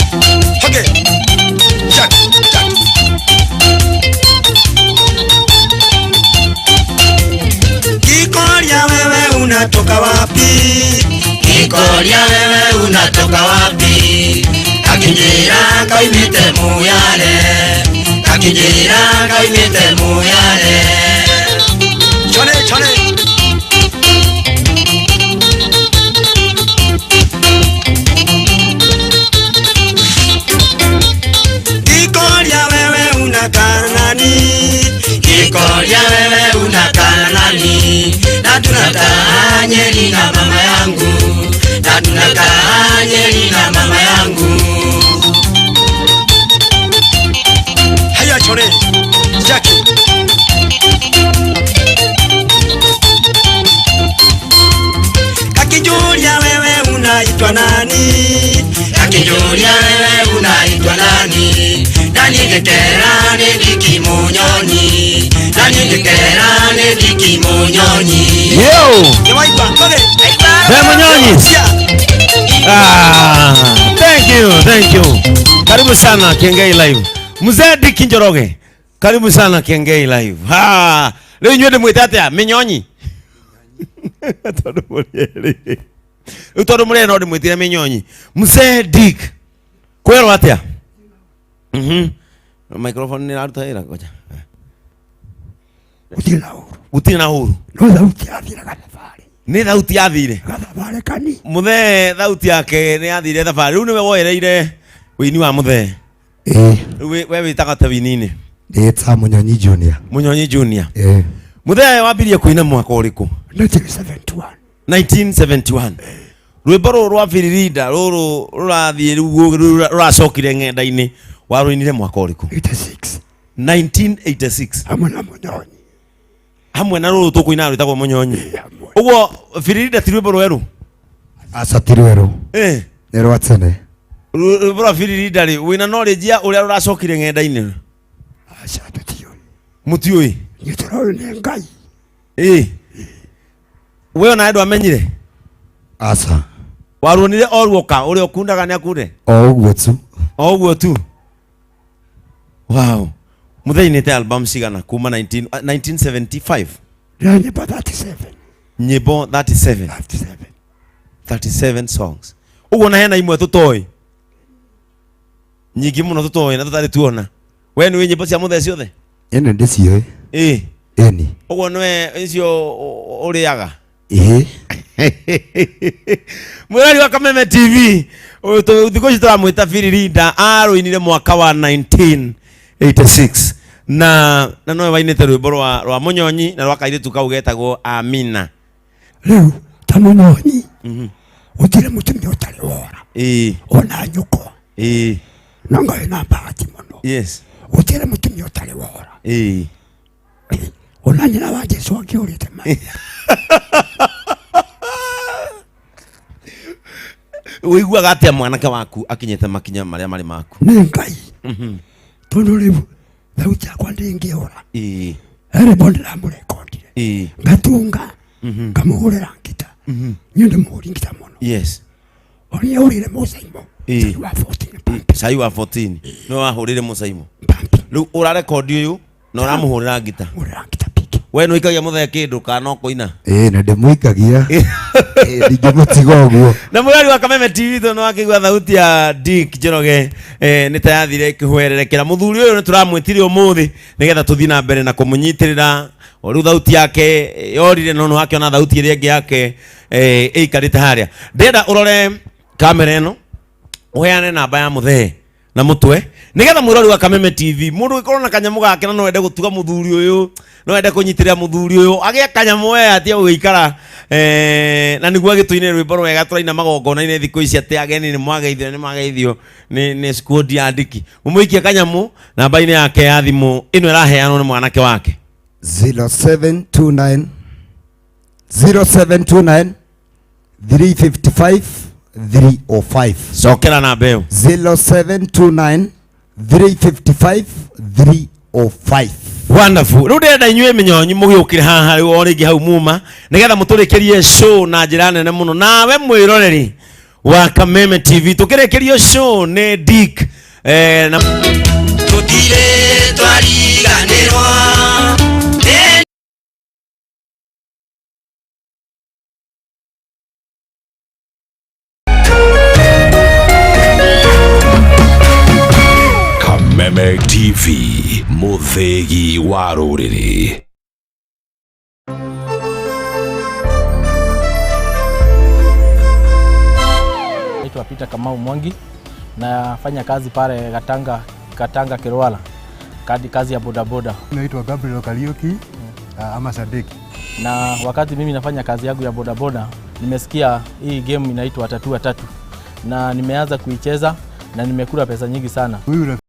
Okay. Jack, Jack. Kikoria wewe unatoka wapi? Kikoria wewe unatoka wapi? Kakinjira kaimite muyale, kakinjira kaimite muyale. Chane chane. Kikoria wewe unakaa nani? Kikoria wewe unakaa nani? Na tunakaa Nyeri na mama yangu, na tunakaa Nyeri na mama yangu. Haya chone. Jackie. Kakijulia wewe unaitwa nani? Kakijulia wewe unaitwa nani? Nani ndekera ni Diki Munyonyi, nani ndekera ni Diki Munyonyi. Yo! Niwaitwa Ngoge. Mzee Munyonyi. Sia. Ah, thank you, thank you. Karibu sana Kiengei Live. Mzee Dick Njoroge. Karibu sana Kiengei Live. Ha, rĩu inyuĩ ndĩmwĩte atĩa? Mĩnyonyi. Tondũ mũrĩ erĩ. Rĩu tondũ mũrĩ erĩ no ndĩmwĩtire mĩnyonyi. Mzee Dick. Kwĩrwo atĩa? Microphone nĩ ĩraruta wĩra ngoja. Gũtirĩ na ũru. Gũtirĩ na ũru. No thauti yathire gathabarĩ. Nĩ thauti yathire. Gathabarĩ kani. Mũthee thauti yake nĩ yathire thabarĩ. Rĩu nĩwe woereire wĩini wa mũthee. Ĩĩ. Rĩu we wĩtaga ta wĩini-inĩ? Ndĩta Munyonyi Junior. Munyonyi Junior. Ĩĩ. Mũthee wambirie kũina mwaka ũrĩkũ? 1971. 1971. Rwĩmbo rũrũ rwa Biririnda rũrũ rũrathiĩ rĩu rũracokire ng'enda-inĩ warũinire mwaka ũrĩkũ? 86. 1986. Hamwe na Munyonyi. Hamwe na rũrũ tũkũina rwĩtagwo Munyonyi. Ĩĩ, hamwe. Ũguo Biririnda ti rwĩmbo rwerũ? Aca ti rwerũ. Eh. Nĩ rwa tene. Rwĩmbo rwa Biririnda rĩ wĩna knowledge ya ũrĩa rũracokire ng'enda-inĩ? Aca tũtiũĩ. Mũtiũĩ? Ithuĩ tũroĩ nĩ Ngai. Ĩĩ. We ona ndwamenyire? Aca. Waruonire o ruoka ũrĩa ũkundaga nĩ akunde? O ũguo tu. O ũguo tu. Wow. Mũthee album cigana kuma 1975? Ndĩra nyĩmbo 37. Nyĩmbo 37. 37. 37 songs. Ũguo na hena imwe tũtoĩ. Nyingĩ mũno tũtoĩ na tũtarĩ tuona. We nĩũĩ nyĩmbo cia mũthee ciothe? Ĩno ndĩciũĩ. Ĩĩ. Ĩni. Ũguo nĩwe icio ũrĩaga? Ĩĩ. Mwĩrori wa Kameme TV, ũyũ thikũ ici tũramwĩta Biririnda, arũinire mwaka wa 1986 na nowe wainĩte rwĩmbo rwa Munyonyi na rwa kairĩtu kau getagwo Amina. Rĩu ta Munyonyi gũtirĩ mũtumia ũtarĩ wora. Ĩĩ. Ona nyũkwa. Ĩĩ. No Ngai na bahati mũno. Yes. Gũtirĩ mũtumia ũtarĩ wora. Ĩĩ. Ona nyina wa Jesu akĩũrĩte maĩ. Ũiguaga atĩa mwanake waku akinyĩte makinya marĩa marĩ maku? Nĩ Ngai. Tondũ rĩu thauti yakwa ndĩngĩũra. Ĩĩ. He rwĩmbo ndĩramũrekondire. Ĩĩ. Ngatunga, ngamũhũrĩra ngita. Niĩ ndĩ mũhũri ngita mũno. Yes. Ona ahũrĩire mũcaimo. Ĩĩ. Cai wa 14 pampi. Cai wa 14. Nĩwe wahũrĩire mũcaimo. Pampi. Rĩu ũrarekondi ũyũ na ũramũhũrĩra ngita. Hũrĩra ngita piki. We nĩũikagia mũthee kĩndũ kana no kũina? Ĩĩ, na ndĩmũikagia. Ĩĩ, ndingĩmũtiga ũguo. Na mũrori wa Kameme TV tondũ nĩwakĩigua thauti ya Dick Njoroge, nĩ ta yathire ĩkĩhwererekera. Mũthuri ũyũ nĩtũramwĩtire ũmũthĩ nĩgetha tũthiĩ na mbere na kũmũnyitĩrĩra. O rĩu thauti yake yorire, no nĩwakĩona thauti ĩrĩa ĩngĩ yake, ĩikarĩte harĩa. Ndĩrenda ũrore kamera ĩno, ũheane namba ya mũthee na mũtwe nĩgetha mwĩrori wa Kameme TV, mũndũ ũngĩkorwo na kanyamũ gake na no ende gũtuga mũthuri ũyũ, no ende kũnyitĩrĩra mũthuri ũyũ, agĩe kanyamũ we atige gũgĩikara, na nĩguo agĩtũinĩre rwĩmbo rwega tũraina magongona-inĩ thikũ ici atĩ ageni nĩ mwageithio, nĩ mwageithio nĩ squad ya Ndiki. Mũmũikie kanyamũ namba-inĩ yake ya thimũ ĩno ĩraheanwo nĩ mwanake wake. 0729, 0729, 355, 305. Cokera namba ĩyo. 0729, 355, 305. Wonderful. Rĩu ndĩrenda inyuĩ mĩnyonyi mũgĩũkĩre haha rĩu o rĩngĩ hau muma nĩgetha mũtũrĩkĩrie show na njĩra nene mũno. Nawe mwĩroreri Wa Kameme TV tukirekerio show nĩ Dick na Tutire twariganirwa. Kameme TV, mũthĩgi wa rũrĩrĩ. Naitwa Peter Kamau Mwangi, nafanya kazi pale Gatanga, Gatanga Kirwala, kazi ya bodaboda. Naitwa Gabriel Kariuki ama Sadiki. Na wakati mimi nafanya kazi yangu ya bodaboda, nimesikia hii game inaitwa Tatua Tatu na nimeanza kuicheza na nimekula pesa nyingi sana. Huyu